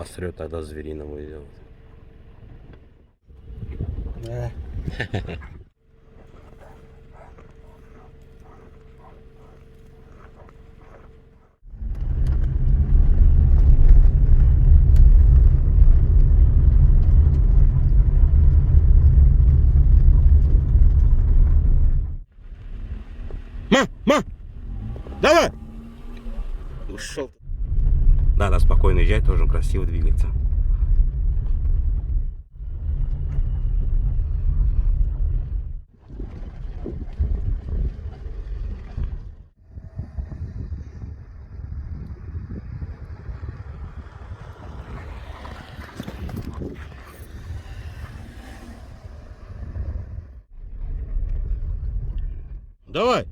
Посрет, тогда звериному идет. Ма, ма! Давай! Ушел. Да, да, спокойно езжай, тоже красиво двигается. Давай!